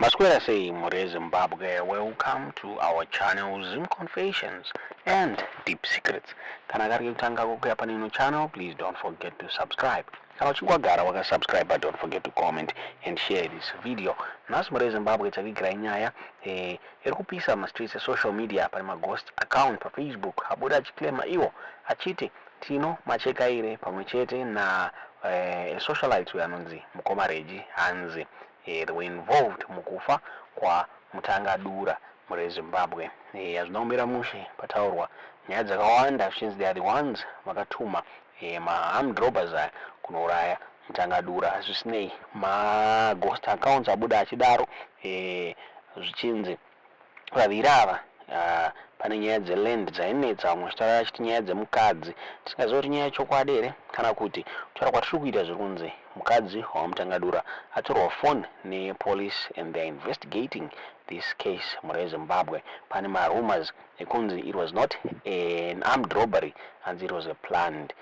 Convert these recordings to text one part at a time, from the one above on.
Maswera sei mhuri yeZimbabwe, welcome to our channel Zim Confessions and Deep Secrets. Kana kari kekutanga kukuya pane ino channel, please don't forget to subscribe. Kana uchinge wagara wakasubscribe, but don't forget to comment and share this video. Nhasi mhuri yeZimbabwe takuigirai nyaya iri kupisa mastreets esocial media. Pane maghost account paFacebook abuda achiclaima iwo achiti Tino Machekaire pamwe chete na socialite uyo anonzi Mukoma Reggie hanzi they were involved mukufa kwa Mutangadura mhuri yeZimbabwe. Hazvina kumira mushe, pataurwa nyaya dzakawanda zvichinzi they are the ones vakatuma ma armed robbers aya kunouraya Mutangadura. Zvisinei, ma ghost accounts abuda achidaro zvichinzi vaviri ava pane nyaya dzeland dzainetsa, vamwe vachitaura vachiti nyaya dzemukadzi. Tisingazivi kuti nyaya yechokwadi here kana kuti kutaura kwatiri kuita zviri kunzi mukadzi waMutangadura atorwa phone nepolice and they are investigating this case. Mhuri yeZimbabwe, pane marumors ekunzi it was not an armed robbery, hanzi it was a planned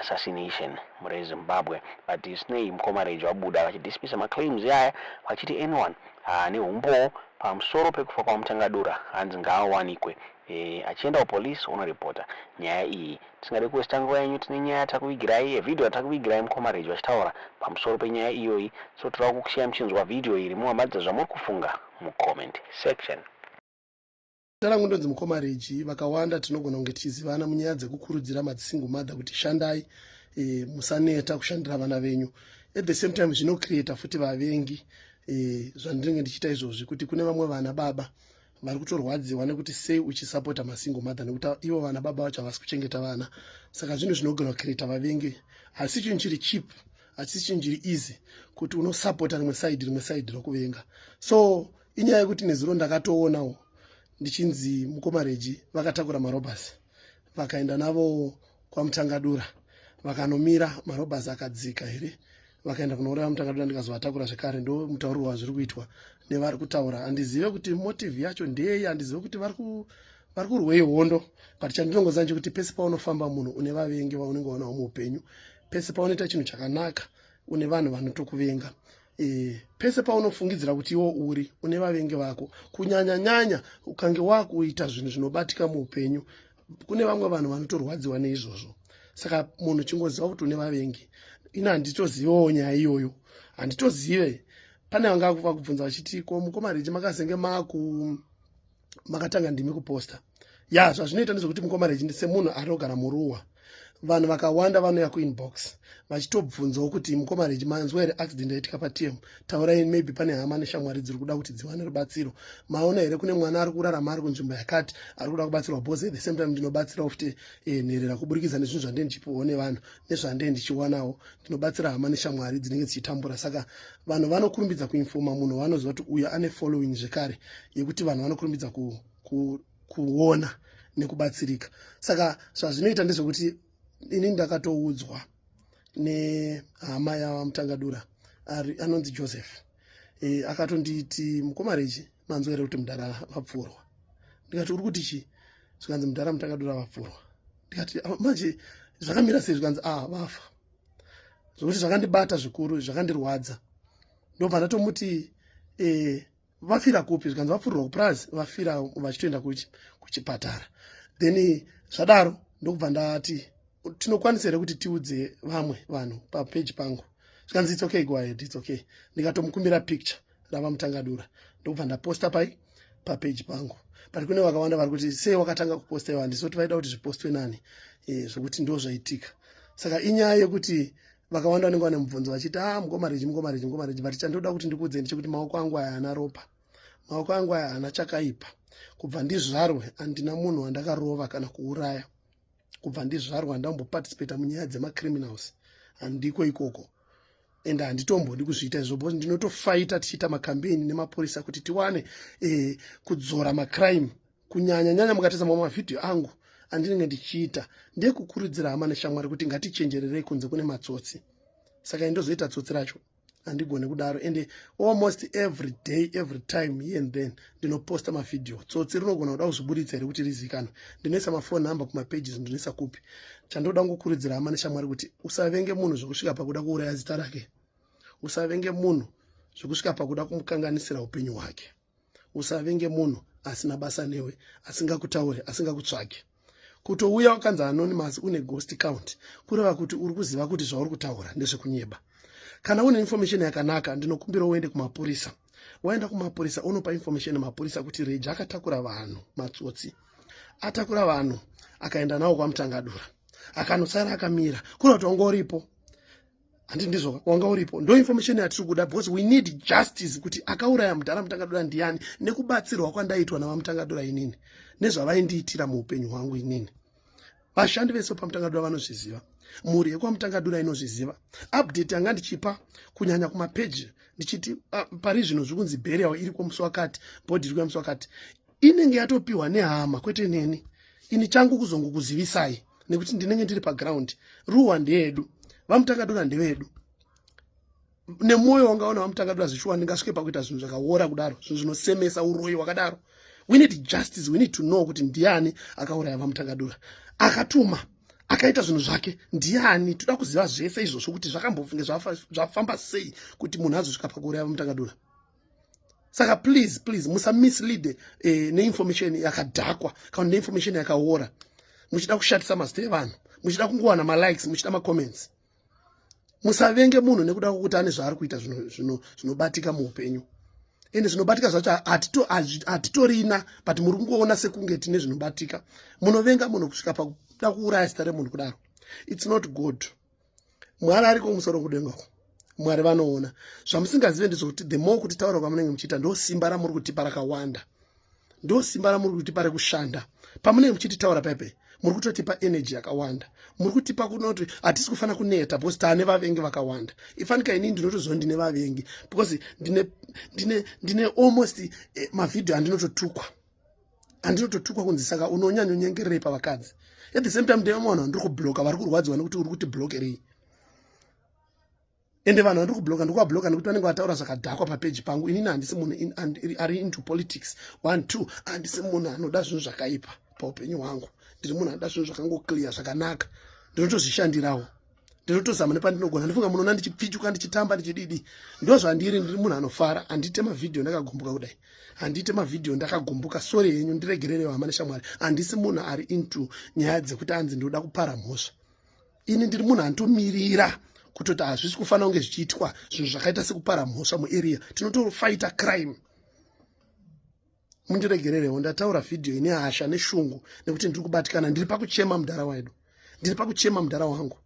assassination, mhuri yeZimbabwe. But zvisinei, Mukoma Reggie vabuda vachidismissa maclaims aya vachiti anyone ane umbowo pamusoro pekufa kwaMutangadura hanzi ngaawanikwe achienda kupolice onoripota nyaya iyi. Tisingade kuwesta nguva yenyu, tine nyaya takuvigirai, vhidhiyo yatakuvigirai Mukoma Reggie vachitaura pamusoro penyaya iyoyi. So toda kukusiyai muchinzwa vhidhiyo iri, muwamadza zvamuri kufunga mucomment section. Zita rangu ndonzi Mukoma Reggie. Vakawanda tinogona kunge tichizivana munyaya dzekukurudzira masingle mother kuti shandai, musaneta kushandira vana venyu. At the same time zvinocreata futi vavengi, zvandinenge ndichiita izvozvi, kuti kune vamwe vana baba vari kutorwadziwa nekuti sei uchisapota masingle mother, nekuti ivo vana baba vacho havasi kuchengeta vana. Saka zvinhu zvinogona kucreata vavengi. Asi chinhu chiri cheap, hachisi chinhu chiri easy kuti unosapota rimwe side, rimwe side rokuvenga. So inyaya yekuti nezuro ndakatoonawo ndichinzi Mukoma Reggie vakatakura marobbers, vakaenda navo kwaMutangadura, vakanomira, marobbers akadzika here, vakaenda kunouraya Mutangadura, ndikazovatakura zvekare. Ndo mutauriro wazviri kuitwa nevari kutaura. Handizive kuti motive yacho ndeyei, handizive kuti vari kurwei hondo, but chandinongoziva ndechekuti pese paunofamba munhu une vavengi vaunenge wanawo muupenyu. Pese paunoita chinhu chakanaka une vanhu vanotokuvenga. Pese paunofungidzira kuti iwo uri une vavengi vako, kunyanya nyanya ukange wakuita zvinhu zvinobatika muupenyu, kune vamwe vanhu vanotorwadziwa neizvozvo. Saka munhu chingoziva kuti une vavengi. Ina handitozivewo nyaya iyoyo, handitozive. Pane vanga vakubvunza vachiti, "Ko Mukoma Reggie, makazenge maku makatanga ndimi kuposta?" Ya, zvazvinoita ndezvekuti Mukoma Reggie semunhu anogara muruwa, vanhu vakawanda vanouya kuinbox vachitobvunzawo kuti, "Mukoma Reggie, manzwa here accident yaitika paTM? Taurai, maybe pane hama neshamwari dziri kuda kuti dziwane rubatsiro. Maona here kune mwana ari kurarama ari kunzvimbo yakati ari kuda kubatsirwa?" Because at the same time ndinobatsirawo futi nherera kuburikidza nezvinhu zvandee ndichipiwawo nevanhu nezvandee ndichiwanawo. Ndinobatsira hama neshamwari dzinenge dzichitambura. Saka vanhu vanokurumbidza kuinfoma munhu vanoziva kuti uyu ane following zvekare, yekuti vanhu vanokurumbidza kuona nekubatsirika. Saka zvazvinoita ndezvekuti ini ndakatoudzwa nehama yaMutangadura anonzi Joseph. Akatonditi, "Mukoma Reggie, manzwa here kuti mudhara vapfurwa?" Ndikati, "Uri kuti chii?" Zvikanzi, "Mudhara Mutangadura vapfurwa." Ndikati, "Ah, manje zvakamira sei?" Zvikanzi, "Ah, vafa." Zvokuti zvakandibata zvikuru, zvakandirwadza. Ndobva ndatomuti, "Vafira kupi?" Zvikanzi, "Vapfurirwa kupurazi, vafira vachitoenda kuchipatara." Then zvadaro ndokubva ndati, "Tinokwanisa here kuti tiudze vamwe vanhu papeji pangu?" Zvikanzi, "It's okay, go ahead, it's okay." Ndikatomukumbira picture rava Mutangadura, ndokubva ndaposta pai papeji pangu. But kune vakawanda vari kuti, "Sei wakatanga kuposta iwa?" Handisi kuti vaida kuti zvipostwe nani, zvokuti ndo zvaitika. Saka inyaya yekuti vakawanda vanenge vane mubvunzo vachiti, "Ah, Mukoma Reggie, Mukoma Reggie, Mukoma Reggie." But chandoda kuti ndikuudze ndechekuti maoko angu aya haana ropa, maoko angu aya haana chakaipa. Kubva ndizvarwe handina munhu wandakarova kana kuuraya. Kubva ndizvarwa handamboparticipata munyaya dzemacriminals, handiko ikoko, ende handitombodi kuzviita izvo, because ndinotofaita tichiita macampaign nemapurisa kuti tiwane kudzora macrime. Kunyanya nyanya mukatarisa mamwe mavhidhiyo angu andinenge ndichiita, ndekukurudzira hama neshamwari kuti ngatichenjererei, kunze kune matsotsi. Saka indozoita tsotsi racho, handigoni kudaro. Ende almost every day, every time, here and then ndinoposta mavhidhiyo. Tsotsi rinogona kuda kuzviburitsa here kuti rizikanwe? Ndinoisa mafone number kumapages, ndinoisa kupi. Chandoda kungokurudzira hama neshamwari kuti usavenge munhu zvokusvika pakuda kuuraya zita rake. Usavenge munhu. zvekusvika pakuda kumukanganisira upenyu hwake. Usavenge munhu asina basa newe, asingakutaure, asingakutsvage. Kutouya wakanzi anonymous une ghost count kureva kuti uri kuziva kuti zvauri kutaura ndezvekunyeba. Kana une information yakanaka, ndinokumbira uende kumapurisa. Waenda kumapurisa unopa information mapurisa kuti Reji akatakura vanhu, matsotsi atakura vanhu akaenda nawo kwaMutangadura, akanosara akamira, kureva kuti wanga uripo. Handi ndizvo, wanga uripo. Ndo information yatiri kuda because we need justice kuti akauraya mudhara Mutangadura ndiani, nekubatsirwa kwandaitwa navaMutangadura inini nezvavaindiitira muupenyu hwangu inini. Vashandi vese paMutangadura vanozviziva, mhuri yekwaMutangadura inozviziva. Update yanga ndichipa kunyanya kumapeji ndichiti pari zvino zvikunzi burial iri kwomusi wakati, body iri kwemusi wakati, inenge yatopiwa nehama, kwete neni. Ini changu kuzongokuzivisai nekuti ndinenge ndiri paground. Ruwa ndeyedu, vaMutangadura ndevedu. Nemwoyo wangaona vaMutangadura zvishuwa ndingasvike pakuita zvinhu zvakaora kudaro, zvinhu zvinosemesa, uroyi hwakadaro? We need justice. We need to know kuti ndiani akauraya vaMutangadura, akatuma, akaita zvinhu zvake ndiani. Toda kuziva zvese izvozvo kuti zvakambofunge zvafamba sei kuti munhu azosvika pakuuraya vaMutangadura. Saka please, please, musamislead neinformation yakadhakwa kana neinformation yakaora, muchida kushatisa mazita evanhu, muchida kungowana malikes, muchida macomments. Musavenge munhu nekuda kwokuti ane zvaari kuita zvinobatika muupenyu. Ende zvinobatika zvacho hatitorina, but muri kungoona sekunge tine zvinobatika. Munovenga munhu kusvika pakuda kuuraya zita remunhu kudaro. It's not good. Mwari ariko kumusoro kudengako, Mwari vanoona. Zvamusingazive ndezvokuti the more kuti taura kwamunenge muchiita, ndo simba ramuri kutipa rakawanda, ndo simba ramuri kutipa rekushanda. Pamunenge muchititaura paipe, muri kutotipa energy yakawanda, muri kutipa kunoti hatisi kufanira kuneta because taane vavengi vakawanda. Ifanika inini ndinotoziva ndine vavengi because ndine almost mavhidhiyo andinototukwa kunzi saka unonyanyonyengererei pavakadzi. At the same time ndine vanhu vandiri kubloka vari kurwadziwa nekuti uri kuti blokerei. Ende vanhu vandiri kubloka, ndiri kuvabloka nekuti vanenge vataura zvakadhakwa papeji pangu. Inini handisi munhu ari into politics. One, two, handisi munhu anoda zvinhu zvakaipa paupenyu hwangu. Ndiri munhu anoda zvinhu zvakangoclear, zvakanaka. Ndinotozvishandirawo, ndinotozama nepandinogona. Ndifunga munoona ndichipfichuka, ndichitamba, ndichididi, ndo zvandiri. Ndiri munhu anofara. Handiite mavhidhiyo ndakagumbuka kudai, handiite mavhidhiyo ndakagumbuka. Sorry henyu, ndiregererewo hama neshamwari. Handisi munhu ari into nyaya dzekuti anzi ndoda kupara mhosva. Ini ndiri munhu anotomirira kutoti hazvisi kufanira kunge zvichiitwa zvinhu zvakaita sekupara mhosva muarea. Tinotofighta crime. Mundiregererewo, ndataura vhidhiyo ine hasha neshungu nekuti ndiri kubatikana, ndiri pakuchema mudhara wedu, ndiri pakuchema mudhara wangu,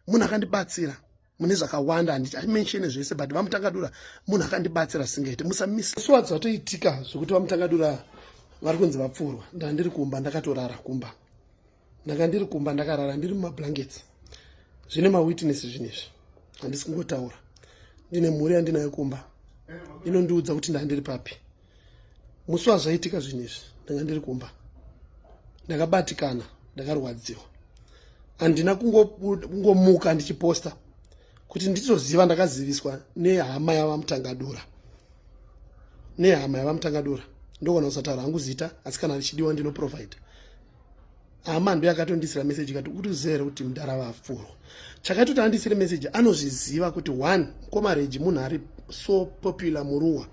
munhu akandibatsira mune zvakawanda. Handichamenshene zvese, but vaMutangadura munhu akandibatsira singaiti. Musamisa zvatoitika zvekuti vaMutangadura vari kunzi vapfurwa. Ndandiri kumba, ndakatorara kumba, ndanga ndiri kumba, ndakarara ndiri mumablankets. Zvine mawitness zvinhu izvi, handisi kungotaura. Ndine mhuri yandinayo kumba inondiudza kuti ndandiri papi musi wazvaitika zvinhu izvi. Ndanga ndiri kumba, ndakabatikana, ndakarwadziwa. Handina kungomuka ndichiposta kuti ndizoziva. Ndakaziviswa nehama yavaMutangadura, nehama yavaMutangadura. Ndogona kusataura hangu zita, asi kana richidiwa ndinoprovide. Hama ndo yakatondisira meseji ikati, "Uri here kuti mudhara vapfurwa?" Chakaitoti andisire meseji, anozviziva kuti one, mukoma Reji munhu ari so popular muruwa.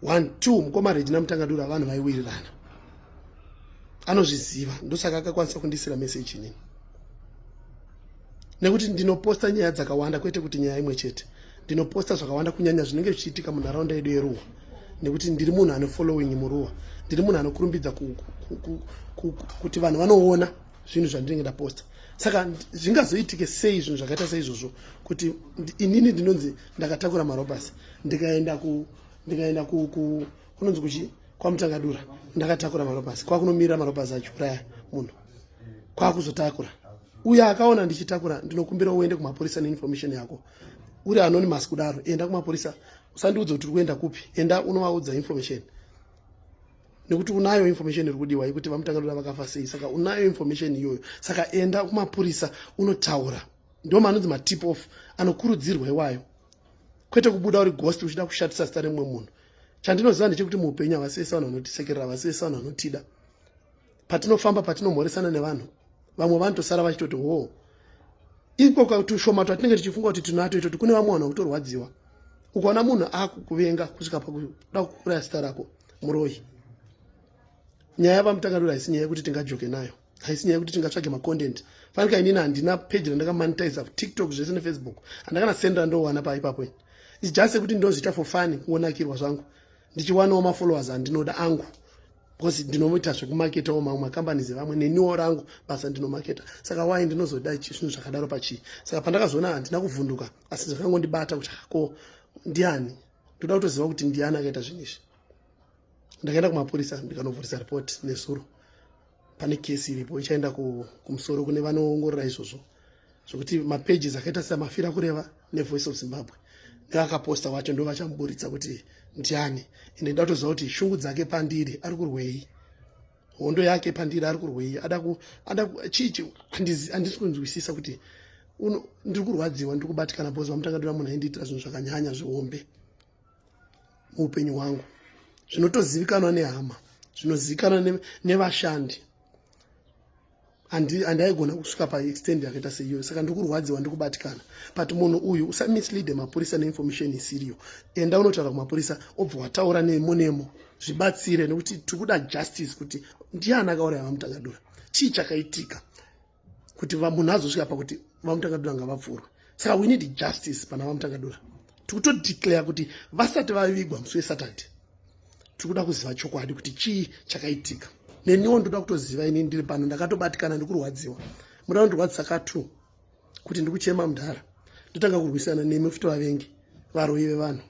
One, two, mukoma Reji naMutangadura vanhu vaiwirirana. Anozviziva, ndosaka akakwanisa kundisira meseji inini, nekuti ndinoposta nyaya dzakawanda, kwete kuti nyaya imwe chete. Ndinoposta zvakawanda, kunyanya zvinenge zvichiitika munharaunda yedu yeRuwa, nekuti ndiri munhu ane following muRuwa. Ndiri munhu anokurumbidza kuti vanhu vanoona zvinhu zvandinenge ndaposta. Saka zvingazoitike sei zvinhu zvakaita seizvozvo kuti inini ndinonzi ndakatakura marobhasi, ndikaenda kunonzi kuchi kwaMutangadura ndakatakura marobhasi, kwakunomirira marobhasi achiuraya munhu, kwakuzotakura? Uyo akaona ndichitakura, ndinokumbira uende kumapurisa neinformation yako. Uri anonymous kudaro, enda kumapurisa. Usandiudza kuti uri kuenda kupi. Enda unovaudza information nekuti unayo information iri kudiwa yekuti vaMutangadura vakafa sei. Saka unayo information iyoyo, saka enda kumapurisa unotaura. Ndo manonzi matip off anokurudzirwa iwayo, kwete kubuda uri ghost uchida kushatisa zita remumwe munhu. Chandinoziva ndechekuti muupenyu havasi vese vanhu vanotisekerera, havasi vese vanhu vanotida. Patinofamba, patinomhoresana nevanhu, vamwe vanotosara vachitoti ho, iko tushoma twatinenge tichifunga kuti tinato itoti kune vamwe vanhu vakutorwadziwa. Ukaona munhu akukuvenga kusvika pakuda kukuraya zita rako, muroyi. Nyaya yavaMutangadura haisi nyaya yekuti tingajoke nayo, haisi nyaya yekuti tingatsvage macontent. Fanika inini handina page randakamonetiza, TikTok zvese neFacebook handakana sendi randowana paipapo. It's just sekuti ndozviita for fun, kungonakirwa zvangu, ndichiwanawo mafollowers andinoda angu, because ndinoita zvekumaketawo mamwe macompanies evamwe, neniwo rangu basa ndinomaketa. Saka wai ndinozoda zvinhu zvakadaro pachii? Saka pandakazoona, handina kuvhunduka, asi zvakangondibata kuti ko ndiani? Ndoda kutoziva kuti ndiani akaita zvinhu izvi. Ndakaenda kumapurisa, ndikanovhurisa ripoti nezuro. Pane kesi iripo ichaenda kumusoro kune vanoongorora izvozvo, zvokuti mapages akaita samafira kureva neVoice of Zimbabwe neakaposta wacho ndo vachamuburitsa kuti ndiani. Ende nda kutoziva kuti shungu dzake pandiri, ari kurwei? Hondo yake pandiri, ari kurwei? Ada chii? Handisi kunzwisisa kuti ndiri kurwadziwa, ndiri kubatikana, because vaMutangadura munhu aindiitira zvinhu zvakanyanya zvihombe muupenyu hwangu, zvinotozivikanwa nehama, zvinozivikanwa nevashandi. Handaigona kusvika paextent yakaita seiyoyo. Saka ndiri kurwadziwa, ndiri kubatikana. But munhu uyu, usamisleade mapurisa neinformation isiriyo. Enda unotaura kumapurisa, obva wataura nemo nemo, zvibatsire, nekuti tiri kuda justice, kuti ndiani akauraya vaMutangadura, chii chakaitika kuti munhu azosvika pakuti vaMutangadura ngavapfurwe. Saka we need justice pana vaMutangadura. Tiri kutodeclare kuti vasati vavigwa musi weSaturday, tiri kuda kuziva chokwadi kuti chii chakaitika. Neniwo ndoda kutoziva. Ini ndiri pano ndakatobatikana, ndikurwadziwa. Muda kundirwadzisa ka2 kuti ndikuchema mudhara, ndotanga kurwisana nemi futi, vavengi, varoi vevanhu.